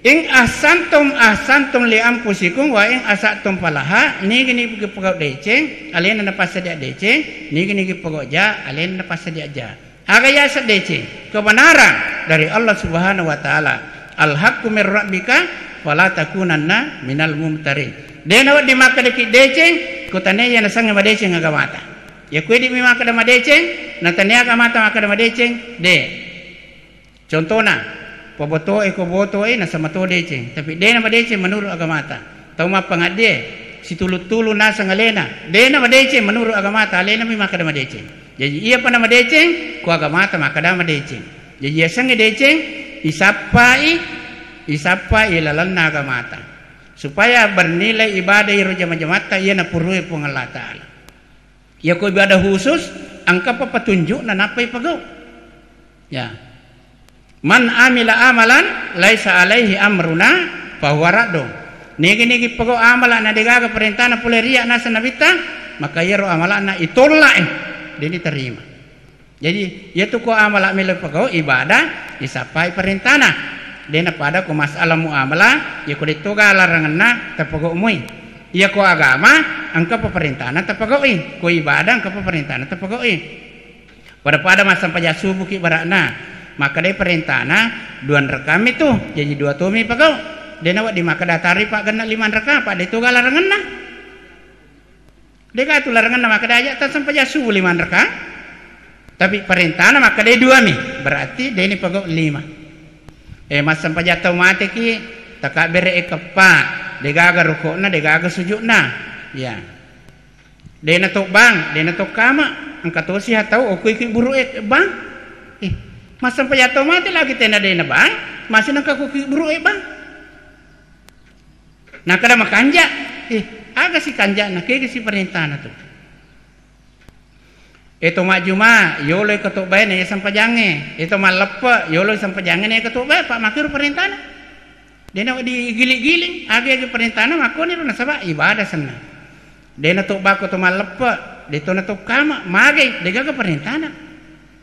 in ahsantum ahsantum li anfusikum wa in asatum falaha, nigi-nigi pegau deceng, alena napassadia deceng, nigi-nigi pegau ja, alena napassadia ja. Aga yaseng deceng, kebenaran dari Allah Subhanahu wa Ta'ala. Al haqqu min rabbika fala takunanna minal mumtarin. De nawedding makkedaki deceng, ko tania iya nasengnge madeceng agamata. Iya kuedimi makkeda madeceng, na tania agamata makkeda madeceng, de. Contona, pabotoe ko botoe nasama to deceng, tapi de na madeceng menurut agamata. Tau mappangaddie, situlu-tulu naseng alena, de na madeceng menurut agamata, alena mi makkeda madeceng. Jaji iyapa na madeceng, ko agamata makkeda madeceng. Jaji yasengnge deceng, isappai, isappai lalenna agamata. Supaya bernilai ibadah iro jama-jamatta iya napurue Puang Allah Ta'ala. Iyako ibadah khusus, engkapa petunjukna nappai pegau. Ya. Man amila amalan laisa alaihi amruna fahuwa raddun. Nigi-nigi pegau amala na degaga perintana pole ria naseng nabitta, maka iyaro amalana itollai, de diterima. Jadi, iyatu ko amala melo pegau ibadah, isappai perintana. De napada ko masalah muamalah, iyako de toga larangenna tapegau mui. Iyako agama, engka pa perintana tapegaui. Ko ibadah, engka pa perintana tapegaui. Pada-pada massempajang subuki barakna. Makkedai perintana, dua rekami tu, jaji dua tomi pegau. De nawedding makkeda tari pa genna lima reka, pa de toga larangenna. Dega tu larangenna makkeda aja tassempajang subuh lima raka. Tapi parentana makkeda dua mi, berarti deni pegau lima. Eh, massempajang tau mateki, takabbere e keppa, degaga rukukna, degaga sujudna. Ya. Dena to bang, dena to kama, engka tosi ha tau okui ki buru e bang. Eh, massempajang tau mate lagi tena dena bang, masih nengka kuki buru e bang. Nakkeda makanja, eh, aga si kanjana, kega si parentana tu. Eto majjuma, yolo ketobbae na iya sempajangnge. Eto malleppe, yolo sempajangnge na iya ketobbae, pa makkero parentana. Dena digili-giling, aga-aga parentana makkoni ro nasaba ibadah senna. Dena tobbako to malleppe, de to na to kama, magai, degaga parentana.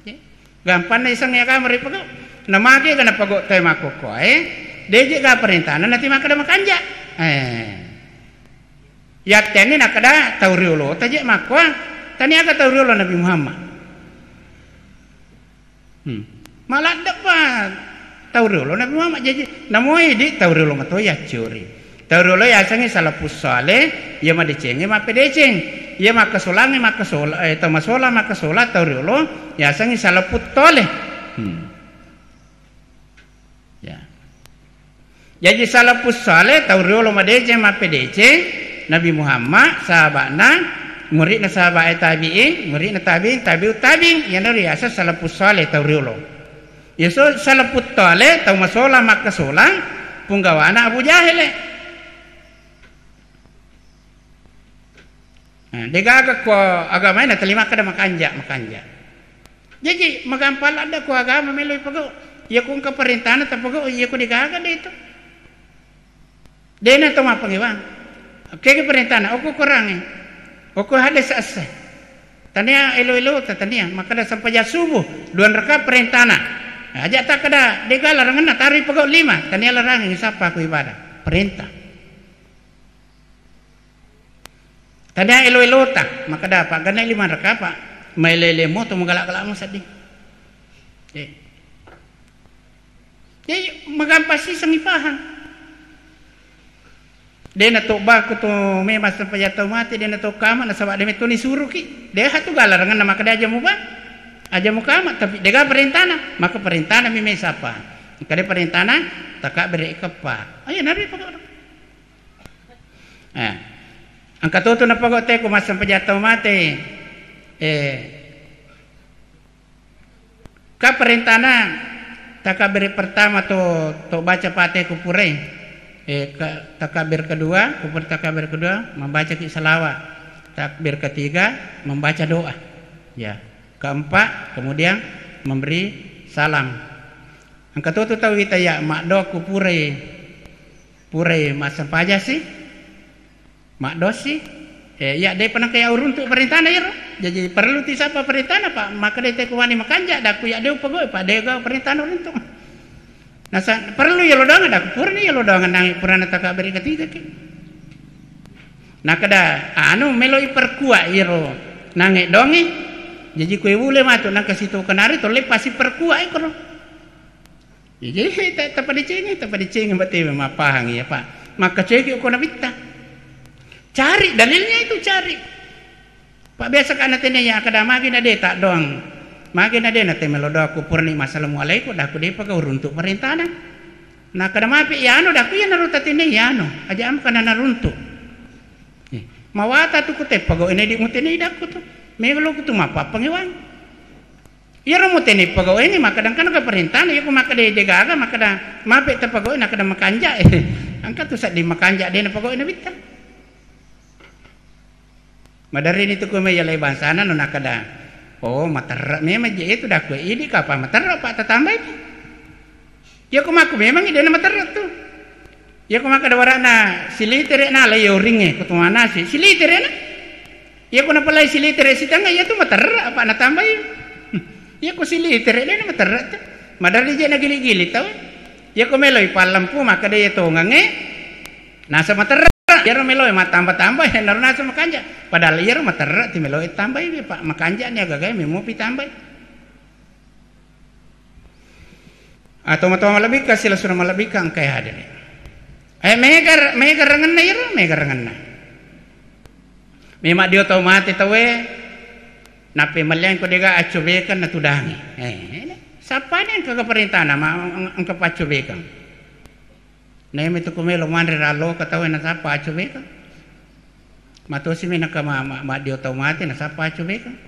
Ya. Gampanna iseng agama ripegau. Namake ga napegau tau makkokkoe, deje ga parentana nati makkeda makanja. Eh. Yattenni nakkeda tau riolo taje makkoa, taniaga tau riolo Nabi Muhammad. Hmm. Maladdepa tau riolo Nabi Muhammad jaji namoi di tau riolo mato yaccuri. Tau riolo yasengnge salafus saleh, iya madecengnge mappedeceng. Iya makkasolangnge makkasola, eh, tau masola makkasola tau riolo yasengnge salafut toleh. Hmm. Ya. Jaji salafus saleh tau riolo madeceng mappedeceng Nabi Muhammad, sahaba'na, muridna sahabat tabi'in, muridna tabi'in, tabi'ut tabi'in, iyanaro riaseng salafus saleh tau riolo. Iya so salafut toleh tau masola makkasolang punggawana Abu Jahele. Nah, degaga ko agamae na teli makkeda makanja, makanja. Jaji, magampa ladde ko agama melo ipegau. Iya ko engka parentana tapegau, iya ko degaga de itu. Dena to mappangewang. Oke, ke parentana, oko korangi. Oko hadde sa'sa. Tania elo-elo ta tania, makkeda sempajang subuh, dua rakaat parentana. Aja takkeda, dega larangenna, taro ipegau lima, tania larangi, sappa ko ibadah. Perintah. Tania elo-elota, makkeda, "Pak, ganna lima rakaat, Pak." Maele-ele mo to, magala-gala mo sedding. Eh. Jadi, magampa siseng ipahang. Dena to baku to memang sempajang tau mate, dena to kama, nasaba de metto nisuruki. De hatu gala rangenna makkeda aja muba. Aja mukama, tapi dega parentana, maka parentana mi mesapa. Kade parentana, taka bere keppa. Ayo nari pokok. Eh. Engka to tu napogau te ko massempajang tau mate. Eh. Ka parentana, takabbere pertama to, to baca Fatihah ko purai. Eh, ka-, takabber kedua, ko purai takabber kedua, membacaki salawat. Takbir ketiga, membaca doa. Ya. Keempat, kemudian memberi salam. Engka to tu tau wita ya, maddo ko purai, purai massempajang si. Maddosi, eh, iya, depa nengka iya uruntu parentana iyaro. Jaji, perlu ti sapa parentana, Pak? Makkeda te kuwani makanja, dakku iya de upogau, Pak, dega parentana uruntu. Nasa, perlu iya lo doang, dakku purani iya lo doang, nangi purana takabbere ketiga ki. Nakkeda, anu, melo iperkuat iyaro nange dongi. Jaji, kue bule matu, nengka situ kenari, tolle pasi perkuat ikoro. Iya, jadi, ta-, tapadecengi, tapadecengi, berarti mappahang iya, Pak. Makkacoki ko nabitta. Cari dalilnya itu, cari. Pak, biasa kana tene ya, kada magi na de tak doang. Magi na de na temelo doa ku purni, "Assalamualaikum," dah ku depa gau runtuk parentana. Nah, kada mapi ya anu, dah ku iya naru tatene ya anu. Aja am kana naruntuk. Eh, mawata tu ku teppa gau ene di mutene idakku tu. Melo ku tu mappa pangewang. Iyaro mutene pegawai ni makkeda engka naga parentana, iya ko makkeda degaga, makkeda mape tapegawai, nakkeda makanja. Engka tu sedding makanja de napegawai nabitta. Maderri ni tu ko mai yalai bangsana no nakkeda, "Oh, materre memang je itu dakku idi kapa materre pa tatambai." Iya ko makku memang de namaterre tu. Iya ko makkeda warana silitere na la yoringe ko tuanasi silitere na. Iya ko napalai silitere sitengnga, iya tu materre apa natambai. Iya ko silitere de na materre tu. Maderri je nagili-gili tau. Iya ko meloi pallempu makkeda iya tongengnge nasa materre. Iyaro meloi mattamba-tamba, iya naro nasa makanja. Padahal iyaro materre ti meloi tambai, Pak, makanja ni agagai memang pi tambai. Atau matoa malebbikkang, silessureng malebbikkang engkae hadere. Eh, mega, mega rengenna iro, mega rengenna. Memang dio tau mate tauwe, nappe melliang ko dega accobekeng natudangi. Eh, sapane engka parentana, ma, engka paccobekeng. Naimi tu ku melo manre rallo ka tau e nasappa acobekeng. Matosi mi naka ma-, ma-, maddio tau mate nasappa acobekeng.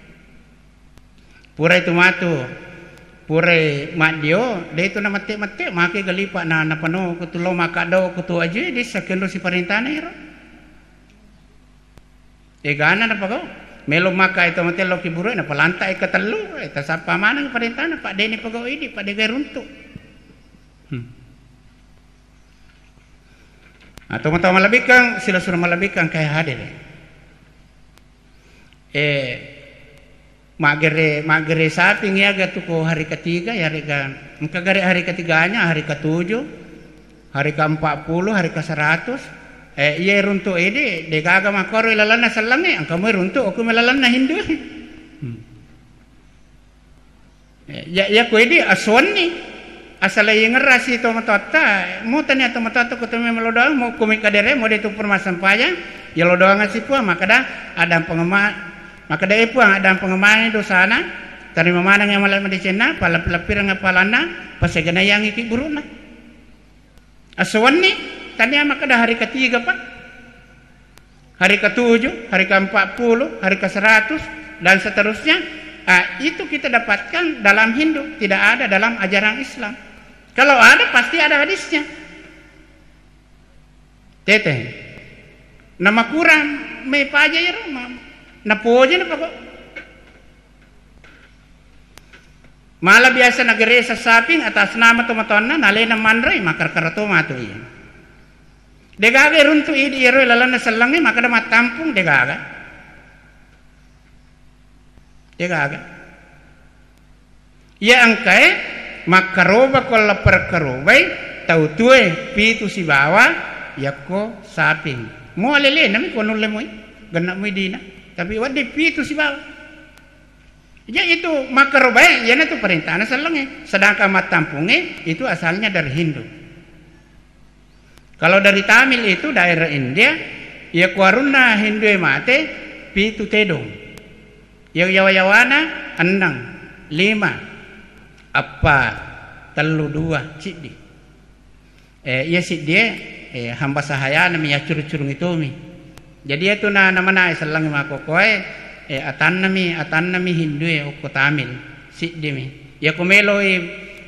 Purai tu matu, purai maddio, de tu namette-mette, make galipa na, napano ku tu lo makkaddo ku tu ajue, dessa kenro siparentana iro. Egana napagau. Melo maka e to mate lo kiburu, napalanta e ketellu, e tasappa maneng parentana, pa deni pagau idi, pa dega runtu. Hmm. Atau matoa malebbikkang, silessureng malebbikkang engkae hadere. Eh, maggere, maggere saping iya ga tu ko hari ketiga, yarega engka gare hari ketiganya, hari ketujuh, hari keempat puluh, hari keseratus. Eh, iya runtu ede, degaga makkoro ilalenna sellengnge, engka moi runtu oku melalenna hindu. Hmm. Eh, ya, ya, ko idi asuanni. Asala yengerrasi tomatoatta, mutani tomatoatta ko tumi melo doang, mo kumi kadere, mo de tu pura massempajang, ya lo doang si Puang, makkeda addampengema-, makkeda, "Eh, Puang, addampengemmani dosana, tarima maneng ya mala madecenna, palappi-lappireng apalanna, pasegenaiangi ki burukna." Asawenni, tania makkeda hari ketiga, Pak. Hari ketujuh, hari keempat puluh, hari keseratus, dan seterusnya. Ah, itu kita dapatkan dalam Hindu, tidak ada dalam ajaran Islam. Kalau ada, pasti ada hadisnya. Tete. Nama kurang me paja ya, Roma. Napoji napako. Mala biasa nagere saping atas nama tomatoanna, nalena manrei, makkara-kara to matu iya. Degaga runtu idi iyaro lalanna sellengnge, makkada mattampung, degaga. Degaga. Iya engkae makkaroba ko lapar karobai tau tue pitu sibawa yakko saping. Mo alelena mi ko nulle moi, genna moi dina. Tapi wedding pitu sibawa. Jadi itu makkarobae, iyanatu perintahna sellengnge. Sedangkan mattampungnge itu asalnya dari Hindu. Kalau dari Tamil itu daerah India, iya kuarunna Hindue mate, pitu tedong. Iya yawa-yawana, enneng, lima, eppa, tellu, dua, siddi. Eh, iya siddie, eh, hamba sahayana mi yaccuru-curungi tomi. Jadi iyatu na, namanae sellengnge makkokoe, eh, atannami, atannami Hindue okko Tamil, siddimi. Iyako meloi,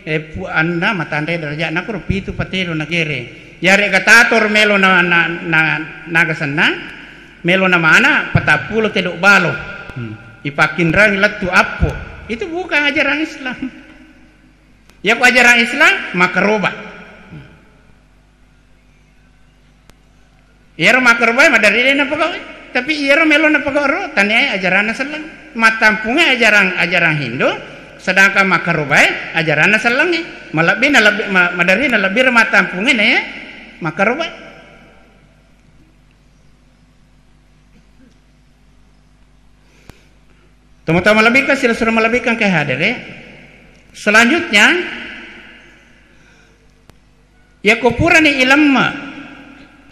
eh, pu-, anna matanre derajatna koro pitu patelo nagere. Yarega tator melo na, na, na, naga senna, melo namana patappulo tedok balo. Hmm. Ipakkinrangi lettu appo. Itu bukan ajaran Islam. Iyako ajaran Islam, makkaroba. Iyaro makkarobae maderri de napagaui. Tapi iyaro melo napagauro, taniae ajaranna selleng. Mattampungnge ajaran, ajaran Hindu, sedangkan makkarobae ajaranna sellengnge. Malebbi na lebbi, ma-, maderri na lebbi ro mattampungnge na iya makkarobae. Tomatoa malebbikang, sila-sila malebbikang ke hadere. Selanjutnya, yako purani ilemma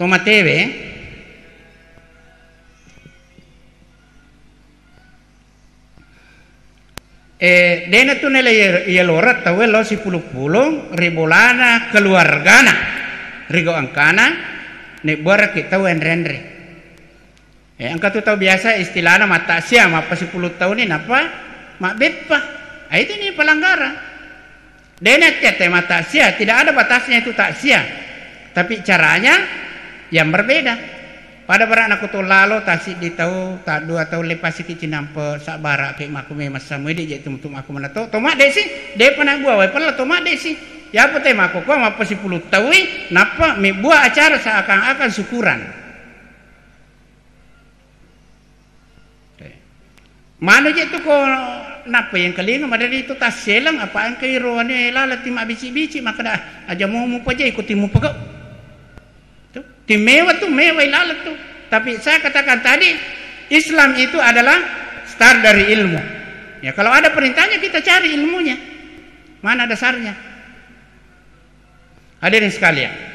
tomatewe, eh, dena tu nele ye-, yelora tauwe lo sipulung-pulung ri bolana keluargana, ri gau engkana, ne buaraki tau enre-enre. Eh, engka tu tau biasa istilahna mattaksiah, mappasipulung tauni nappa mabbeppa. Ah, itu ni pelanggaran. Dena tette mattaksiah, tidak ada batasnya itu taksiah. Tapi caranya yang berbeda. Pada bara nako to lalo, tassiddi tau, taddua tau, lepasiki cinampe, sabbara ke mako memang samui de je tum-tum aku mana to. To madde si, depa na bua wai pella to madde si. Yapo te mako kua mappasipulung taui, nappa mebbua acara seakan-akan syukuran. Manu je tu ko nappa yang kelinga madari tu tasseleng apa engka iro ane laleng ti mabbici-bici, makkada aja mau mupajai ko timu pegau. Tu, ti mewa tu mewa laleng tu. Tapi saya katakan tadi, Islam itu adalah start dari ilmu. Ya, kalau ada perintahnya kita cari ilmunya. Mana dasarnya? Hadirin sekalian.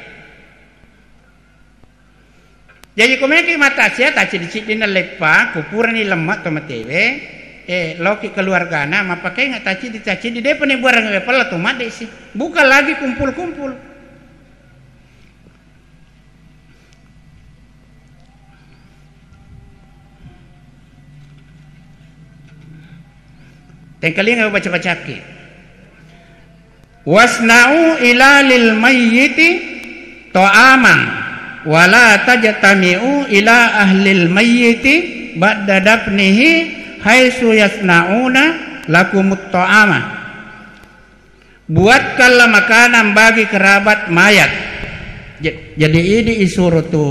Jaji, ko meki mattaksiah, tacciddi-ciddinna leppa, ko purani lemma tomatewe, eh, loki keluargana, mappakenga tacciddi-tacciddi, depa ni buarang we pella to madde si. Bukan lagi kumpul-kumpul. Tengkalinga baca-bacakki. Wasna'u ila lil mayyiti ta'aman, wa la tajtami'u ila ahlil mayyiti ba'da dafnihi haitsu yasna'una lakumut ta'ama. Buatkanlah makanan bagi kerabat mayat. Ja-, jadi idi isuro tu,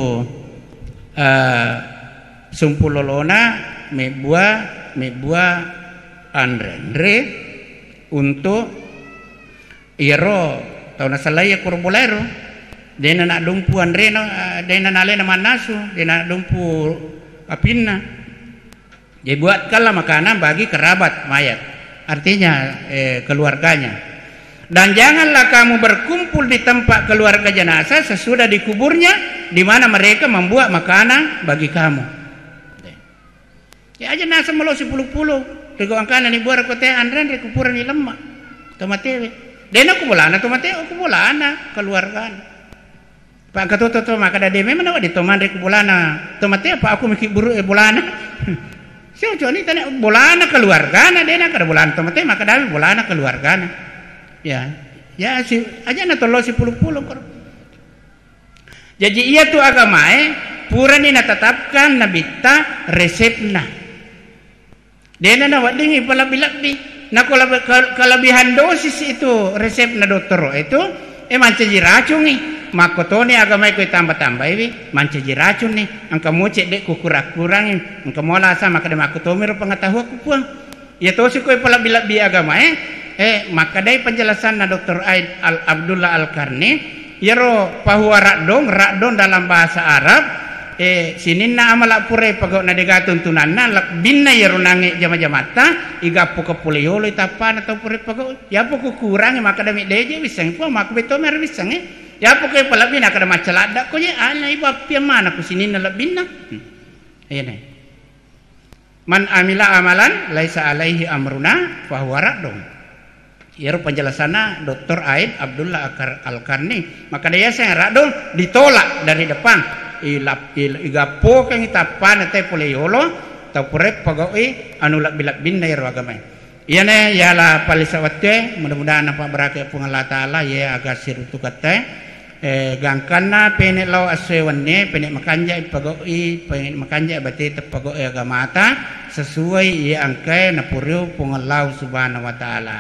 eh, sumpulolona mebbua, mebbua anre-anre untuk iyaro tau nasalai kuro bolaero. Dena nadumpu anrena, eh, dena nalena mannasu, dena nadumpu apinna. Jadi, buatkanlah makanan bagi kerabat mayat, artinya, eh, keluarganya. Dan janganlah kamu berkumpul di tempat keluarga jenazah sesudah dikuburnya, di mana mereka membuat makanan bagi kamu. Ya, aja nasa melo sipulung-pulung, rego angkana ni buara kote anren, rego pura ni lemma, tomatewe. Dena ku bolana tomatewe, ku bolana keluargana. Pa engka to, to, to, makkeda de memang nawedding to manre ku bolana tomate, apa aku miki buru, eh, bolana. Sioconi tane bolana keluargana, de na kada bolana tomate, makkeda bolana keluargana. Ya. Ya, si, aja na tollo sipulung-pulung koro. Jaji, iya tu agamae purani natetapkan nabitta resepna. Dena naweddingngi palebbi-lebbi. Nako lebe-, ke-, kelebihan dosis itu resepna dottoro itu, eh, mancaji racungngi. Makkotoni agamae ko tambah-tambaiwi, mancaji racunni. Engka mo cedde kukurang-kurangi, engka mo lasa makkeda makkotomiro pengetahuanku, Puang. Iya tosi ko palebbi-lebbi agamae, eh, makkedai penjelasanna Doktor Aid Al-, Abdullah Al-Karni, Iyaro fahuwa raddong, raddong dalam bahasa Arab, eh, sininna amala pura pagau na dega tuntunanna, lebbinna iyaro nange jama-jamatta, igappo ke pole yolo tappana tau pura pagau. Yapo ku kurangi makkeda mi deje wissengngi, Puang, makku beto mero wissengngi. Yapo ke palebbi na kada macca ladda ko je, ana ibu appiang mana ku sininna lebbinna. Hmm. Iya ne. Man amila amalan laisa alaihi amruna fahuwa raddun. Iyaro penjelasanna Doktor Aid Abdullah Akar-, Al-Karni. Makkeda yaseng raddun ditolak dari depan. Ilap-, il-, igappokengngi tappana te pole yolo, tau pura pagaui anu lebbi-lebbinna iyaro agamae. Iyane yala palisa wattue, mudah-mudahan napabbarake Puang Allah Taala, ye aga siruntuketta. Eh, gangkanna pene lao essoe wennie, pene makanjai pagau'i, pene makanjai bateta pagau'i agamata, sesuai iya engkae napureu Puang Allah Subhanahu wa Ta'ala.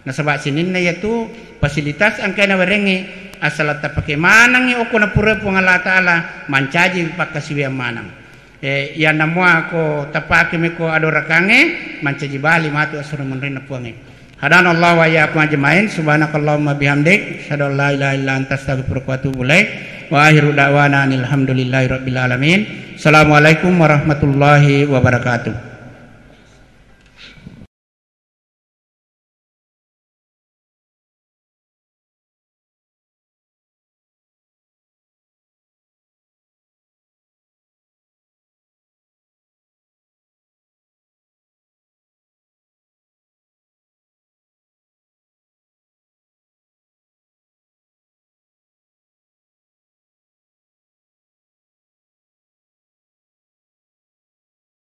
Nasaba sininna iyatu fasilitas engkae nawerengngi, asal tapake manengngi okko napureu Puang Allah Ta'ala, mancaji pakkasiwiang maneng. Eh, iyanna mua ko tapake meko adorakangnge, mancaji bali matu assureng munrinna Puangnge. Hadanallahu wa iyyakum ajmain. Subhanakallahumma bihamdik, asyhadu an la ilaha illa anta, astaghfiruka wa atubu ilaik. Wa akhiru da'wana anil hamdulillahi rabbil alamin. Assalamualaikum warahmatullahi wabarakatuh.